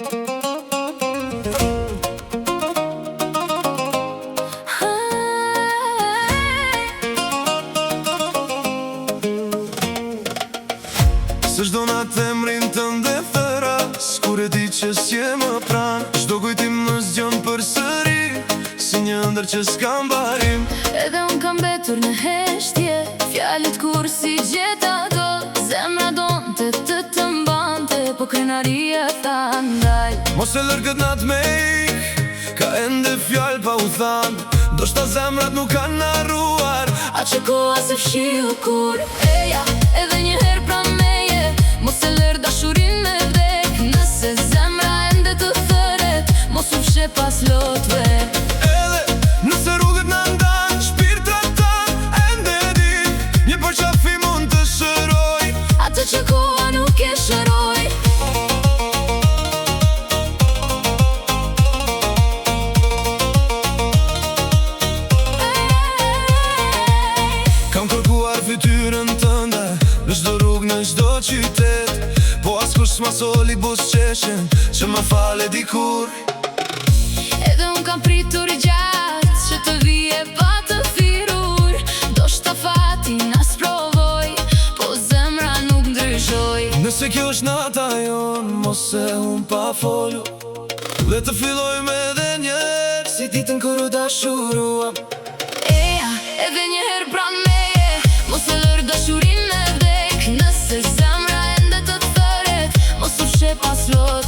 Se çdo natë emrin tënd e thërras, kur e di që s'je më pranë. Çdo kujtim më zgjon përsëri, si një ëndërr që s'ka mbarim. Edhe unë kam mbetur në heshtje, fjalët kurrë s'i gjeta dot. Zemra donte të të mbante, po krenaria tha ndal. Mos e lër këtë natë me ik, ka ende fjalë pa u thanë. Ndoshta zemrat nuk kanë harruar Atë që koha s'e fshiu kurrë. Eja, edhe një herë pranë meje, mos e lër dashurinë me vdek. Nëse zemra ende të thërret, mos u fsheh pas lotëve. Edhe nëse rrugët na ndan, shpirtrat tan ende e din. Një përqafim mund të shëroj. Atë që koha nuk e shëroi. Kam kërkuar fytyrën tënde në çdo rrugë, në çdo qytet, po askush s'ma solli buzëqeshjen që më fale dikur. Edhe unë kam pritur gjatë që të vije pa të thirrur. Ndoshta fati na sprovoi, po zemra nuk ndryshoi. Nëse kjo është nata jonë, mos e humb pa folur. Le të fillojmë edhe një herë, si ditën kur u dashuruam. Eja, edhe një herë pranë meje, mos e lër dashurinë me vdek. Nëse zemra ende të thërret, mos u fsheh pas lotëve.